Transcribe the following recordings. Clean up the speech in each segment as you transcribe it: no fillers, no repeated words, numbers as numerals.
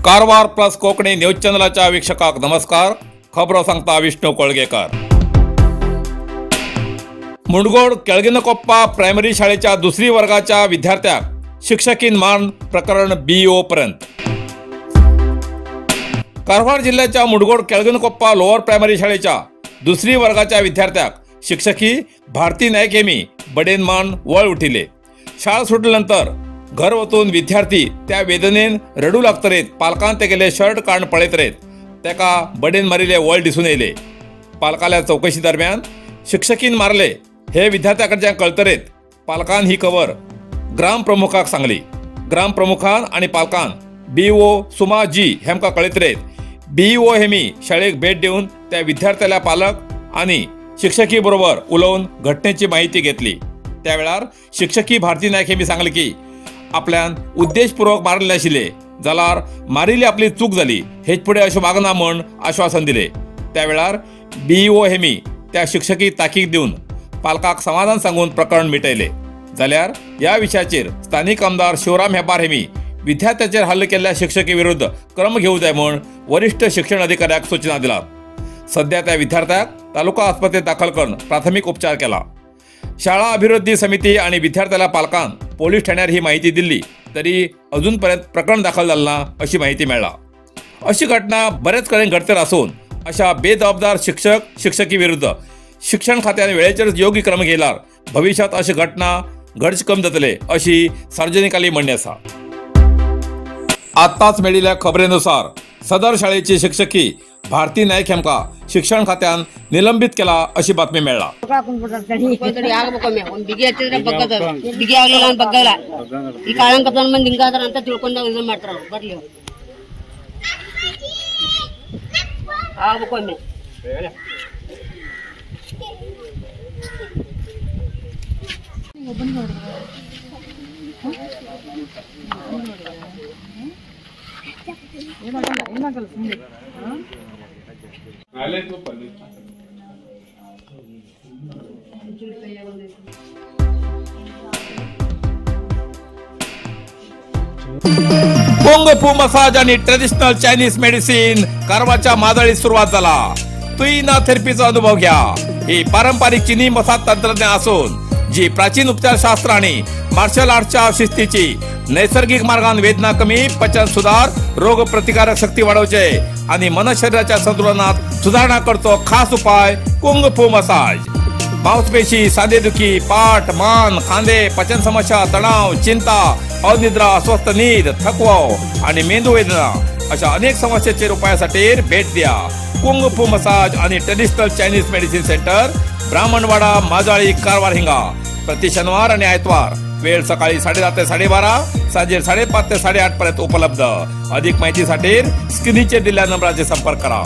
Karwar plus Konkani news चॅनलाच्या वीक्षकांक नमस्कार। खबरो सांगता विष्णू कोळगेकर। मुंडगोड केळगिनकोप्पा प्रायमरी शाळेच्या दुसरी वर्गाच्या विद्यार्थ्याक शिक्षकीन मारण प्रकरण बीईओ पर्यंत। कारवार जिल्ह्याच्या मुंडगोड केळगिनकोप्पा लोअर प्रायमरी शाळेच्या दुसरी वर्गाच्या विद्यार्थ्याक शिक्षकी भारती नायक हेमी बडेन मान वळ उठिले। शाळा सुटल्यानंतर घर वचून विद्यार्थी त्या वेदनेन रडू लागतरेत पालकान तेगेले शर्ट काण पळयतरेत तेका बडेन मारिले वळ दिसून येयले। पालकाल्या चौकशी दरम्यान शिक्षकीन मारले हे विद्यार्थ्याकडच्यान कळतरेत पालकान ही खबर ग्रामप्रमुखाक सांगली। ग्रामप्रमुखान आनी पालकान बीईओ सुमा जी हेमकां कळयतरेत बीईओ हेमी शाळेक भेट दिवन त्या विद्यार्थ्याल्या पालक आनी शिक्षकी बरोबर उलोवन घटनेची माहिती घेतली। त्या वेळार शिक्षकी भारती नायक हेमी सांगले की आपल्यान उद्देशपूर्वक मारले नाशिल्ले जाल्यार मारिल्ली आपली चूक जाली, हेच फुडें अशें वागना म्हूण आश्वासन दिले। त्या वेळार बीईओ हेमी त्या शिक्षकी ताकीद दिवन पालकाक समाधान सांगून प्रकरण मिटयले। जाल्यार ह्या विशयाचेर स्थानीक आमदार शिवराम हेब्बार हेमी विद्यार्थ्याचेर हल्लो केल्ल्या शिक्षकी विरुद्ध क्रम घेवंक जाय म्हूण वरिश्ठ शिक्षण अधिकाऱ्याक सूचना दिला। सध्या त्या विद्यार्थ्याक तालुका आस्पत्रेंत दाखल करून प्राथमीक उपचार केला। शाळा अभिवृद्धी समिती आणि विद्यार्थ्याला पालकान पोलीस ठाण्यार ही माहिती दिली तरी अजूनपर्यंत प्रकरण दाखल झालं ना अशी माहिती मेळ्ळा। अशी घटना बरेच कडेन घडतर असून अशा बेजबाबदार शिक्षक शिक्षकी विरुद्ध शिक्षण खात्यान वेळेचेर योग्य क्रम घेतल्यार भविष्यात अशी घटना घडचे कमी जातले अशी सार्वजनिकांनी म्हणणें आसा। आत्ताच मेळिल्ल्या खबरेनुसार सदर शाळेची शिक्षकी भारती नायक हेमका शिक्षण खात्यान निलंबित केला अशी बातमी मेळ्ळा। कुंग फू मसाज आणि ट्रेडिशनल चायनीज मेडिसिन कारवारच्या मादळीत सुरुवात झाला। तुईना थेरपीचा अनुभव घ्या। ही पारंपरिक चीनी मसाज तंत्रज्ञान असून जी प्राचीन उपचार शास्त्र आणि मार्शल आर्टच्या शिस्तीची नैसर्गिक मार्गान वेदना कमी, पचन सुधार, रोग प्रतिकारक शक्ती वाढवचे आणि मन शरीराच्या संतुलनात सुधारणा करतो खास उपाय कुंग फू मसाज। मांसपेशी, सांधेदुखी, पाठ, मान, खांदे, पचन समस्या, तणाव, चिंता, अनिद्रा, अस्वस्थ नीद, थकवा आणि मेंदू वेदना अशा अनेक समस्येचेर उपायासाठी भेट द्या। कुंग फू मसाज आणि traditional Chinese medicine centre, Brahmanwada, Majali, Karwar हिंगा। प्रति शनिवार आणि आयतवार वेळ सकाळी 10:30 ते 12:30, सांजे 5:30 ते 8:30 पर्यंत उपलब्ध। अधिक माहितीसाठी स्क्रीनचेर दिल्ल्या नंबराचेर संपर्क करा।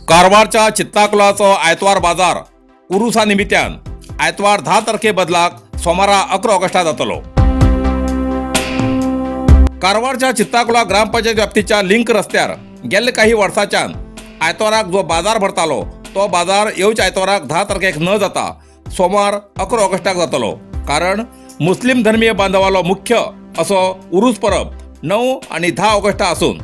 कारवारच्या चित्ताकुलाचो आयतवार बाजार उरुसा निमित्यान आयतवार 10 तारखे बदलाक सोमारा 11 ऑगस्टा जातलो। कारवारच्या चित्ताकुला ग्रामपंचायत व्याप्तीच्या लिंक रस्त्यार गेल्ले काही वर्साच्यान आयतवाराक जो बाजार भरतालो तो बाजार येवच्या आयतवाराक 10 तारखेक न जाता सोमार 11 ऑगस्टाक जातलो। कारण मुस्लिम धर्मीय बांधवालो मुख्य असो उरूस परब 9 आणि 10 ऑगस्टा असून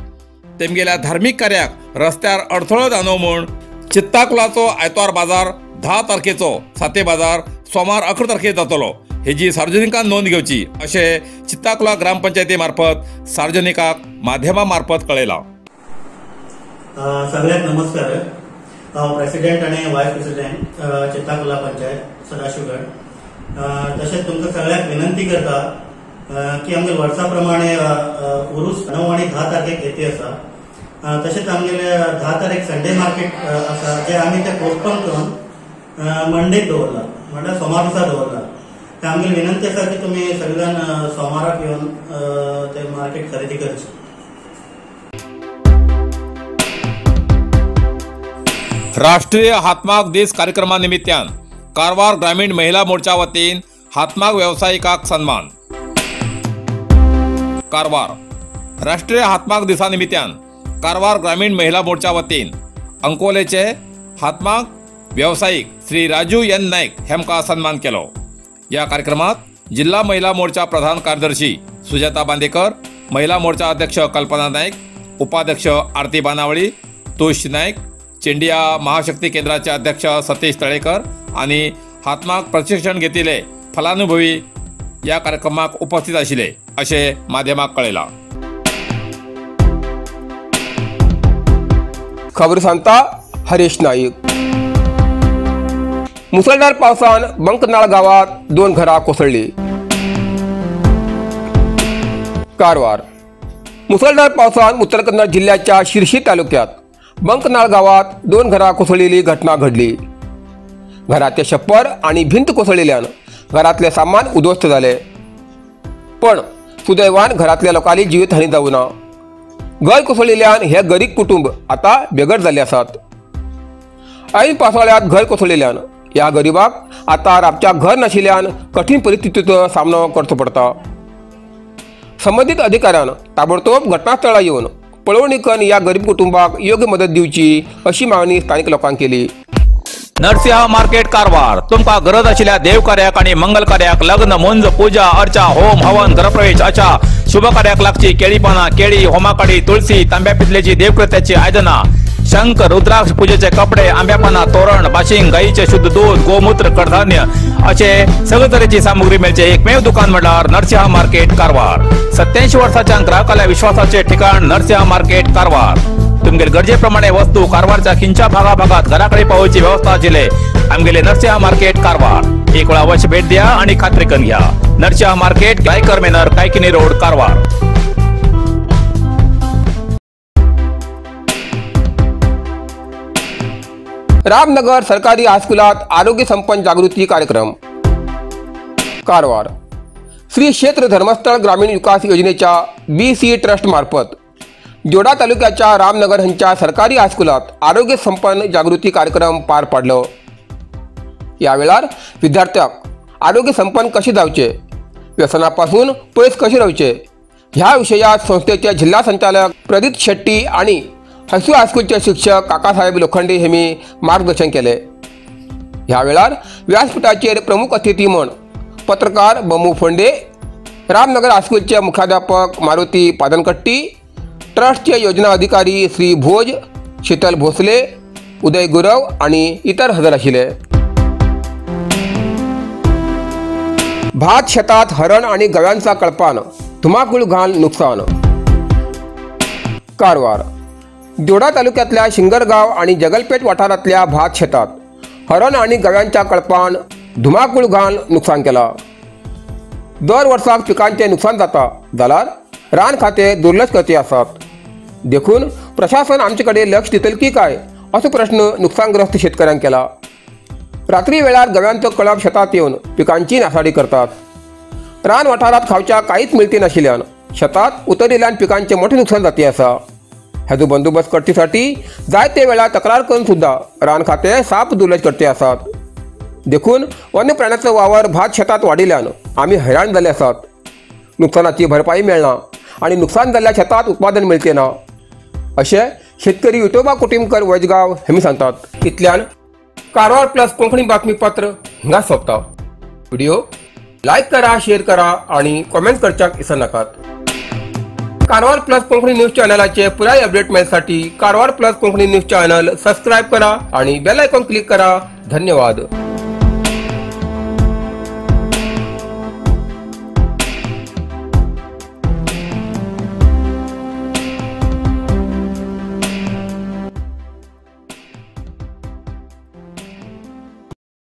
तेमगेल्या धार्मिक कार्याक रस्त्यार अडथळो जावनो म्हूण चित्ताकुलाचो आयतवार बाजार 10 तारखेचो साते बाजार सोमार 11 तारखेक जातलो हेजी सार्वजनिकान नोंद घेवची अशें चित्ताकुला ग्रामपंचायती मार्फत सार्वजनिकाक माध्यमा मार्फत कळयलां। सगळ्यांक नमस्कार। हांव प्रेसिडेंट आनी वायस प्रेसिडेंट चित्ताकुला पंचायत सदाशिवगड। तशेंच तुमकां सगळ्यांक विनंती करता की आमगे वर्सा प्रमाणे उरूस 9 आनी 10 तारखेक येते आसा। तशेंच आमगेले 10 तारीख संडे मार्केट आसा जे आमी ते पोस्टपोन करून मंडेक दवरला, म्हणल्यार सोमार दिसा दवरला। ते आमगेली विनंती आसा की तुमी सगळे जाण सोमाराक येवन ते मार्केट खरेदी करचे। राष्ट्रीय हातमाग दीस कार्यक्रमा निमित्तान कारवार ग्रामीण महिला मोर्चा वतीन हातमाग वेवसायिकाक सन्मान. कारवार राष्ट्रीय हातमाग दिसा निमित्यान कारवार ग्रामीण महिला मोर्चा वतीन अंकोलेचे हातमाग वेवसायिक श्री राजू एन नाईक हेमका सन्मान केलो. या कार्यक्रमात जिल्हा महिला मोर्चा प्रधान कार्यदर्शी सुजाता बांदेकर, महिला मोर्चा अध्यक्ष कल्पना नाईक, उपाध्यक्ष आरती बानावळी, तुष नाईक, चेंडिया महाशक्ती केंद्राचे अध्यक्ष सतीश तळेकर आणि हातमाग प्रशिक्षण घेतिले फलानुभवी या कार्यक्रमाक उपस्थित आशिल्ले अशें माध्यमाक कळयलां. खबर सांगता हरीश नाईक. मुसळधार पावसान बंकनाळ गावात 2 घरां कोसळ्ळी. कारवार मुसळधार पावसान उत्तर कन्नड जिल्ह्याच्या शिर्शी तालुक्यात बंकनाळ गावात 2 घरां कोसळलेली घटना घडली. घराचे छप्पर आणि भिंत कोसळलेल्यान घरातले सामान उद्ध्वस्त झाले, पण सुदैवान घरातल्या लोकांनी जीवितहानी जाऊ ना. घर कोसळलेल्यान हे गरीब कुटुंब आता बेघर जाल्ले आसात. ऐन पावसाळ्यात घर कोसळलेल्यान ह्या गरिबाक आता राबच्या घर नाशिल्ल्यान कठीण परिस्थितीचो सामनो करचो पडटा. संबंधित अधिकाऱ्यान ताबडतोब घटनास्थळार येवन पळोवणी करून ह्या गरीब कुटुंबाक योग्य मदत दिवची अशी मागणी स्थानिक लोकांक केली. नरसिंह मार्केट कारवार तुमका गरज आशिल्ल्या देवकार्याक आणि मंगल कार्याक, लग्न, मुंज, पूजा अर्चा, होम हवन, गृहप्रवेश अशा शुभ कार्याक लागची केळी पाना, केळी, होमाकाडी, तुळसी, तांब्या पितलेची देवकृत्याची आयदना, शंख, रुद्राक्ष, पूजेचे कपडे, आंब्यापाना, तोरण, बाशिंग, गाईचे शुद्ध दूध, गोमूत्र, कडधान्य असे सगळे तरेची सामुग्री मेळचे एकमेव दुकान म्हळ्यार नरसिंह मार्केट कारवार. 87 वर्साच्या ग्राहकाल्या विश्वासाचे ठिकाण नरसिंह मार्केट कारवार. तुमगेले गरजेप्रमाणे वस्तू कारवारच्या खिंच्या भागाभागात घराकडे पावोवची व्यवस्था आशिल्ले आमगेले नरसिंह मार्केट कारवार. एक वेळा अवश्य भेट द्या आणि खात्री करून घ्या. Narasimha market, Gaikar manor, Kaikini road, Karwar. Ramnagar सरकारी हायस्कुलात आरोग्य संपन्न जागृती कार्यक्रम. कारवार श्री क्षेत्र धर्मस्थळ ग्रामीण विकास योजनेच्या BC trust मार्फत जोडा तालुक्याच्या रामनगर हांच्या सरकारी हायस्कुलात आरोग्य संपन्न जागृती कार्यक्रम पार पाडलो. या वेळार विद्यार्थ्यांक आरोग्य संपन्न कशें जावचें, व्यसनापासून पयस कशें रावचें ह्या विशयात संस्थेचे जिल्हा संचालक प्रदीप शेट्टी आनी हसू हायस्कूलचे शिक्षक काकासाहेब लोखंडे हेमी मार्गदर्शन केले. ह्या वेळार व्यासपीठाचेर प्रमुख अतिथी म्हूण पत्रकार बमू फोंडे, रामनगर हायस्कूलचे मुख्याध्यापक मारुती पादनकट्टी, ट्रस्टचे योजना अधिकारी श्री भोज, शीतल भोसले, उदय गुरव आनी इतर हजर आशिल्ले. भात शेतात हरण आणि गव्यांचा कळपान धुमाकूळ घाल नुकसान. कारवार जोडा तालुक्यातल्या शिंगरगाव आणि जगलपेठ वाठारांतल्या भात शेतात हरण आणि गव्यांच्या कळपान धुमाकूळ घाल नुकसान केला. दर वर्साक पिकांचे नुकसान जाता जाल्यार रान खाते दुर्लक्ष करते आसात, देखून प्रशासन आमचे कडेन लक्ष दितले की काय असो प्रश्न नुकसानग्रस्त शेतकऱ्यांक केला. रात्री वेळार गव्यांचो कळप शेतात येवन पिकांची नासाडी करतात. रान वाठारांत खावच्या कांयच मिळती नाशिल्ल्यान शेतात उतरिल्ल्यान पिकांचें मोठें नुकसान जाती आसा. हाजो बंदोबस्त करचेसाठी जायते वेळार तक्रार करून सुद्दां रान खातें साप दुर्लक्ष करते आसात, देखून वन्य प्राण्याचो वावर भात शेतात वाडिल्ल्यान आमी हैराण जाल्ले आसात. नुकसानाची भरपाई मेळना आनी नुकसान जाल्ल्या शेतात उत्पादन मेळचें ना अशें शेतकरी विठोबा कुटुंबकर वजगांव हेमी सांगतात. इतल्यान कारवार प्लस कोंकणी बातमीपत्र हिंगा सोंपता. व्हिडिओ लायक करा, शेअर करा आणि कॉमेंट करच्याक विसरनाकात. कारवार प्लस कोंकणी न्यूज चॅनलाचे पुराय update मेळसाठी Karwar plus Konkani news channel subscribe करा आणि बेल आयकॉन क्लिक करा. धन्यवाद.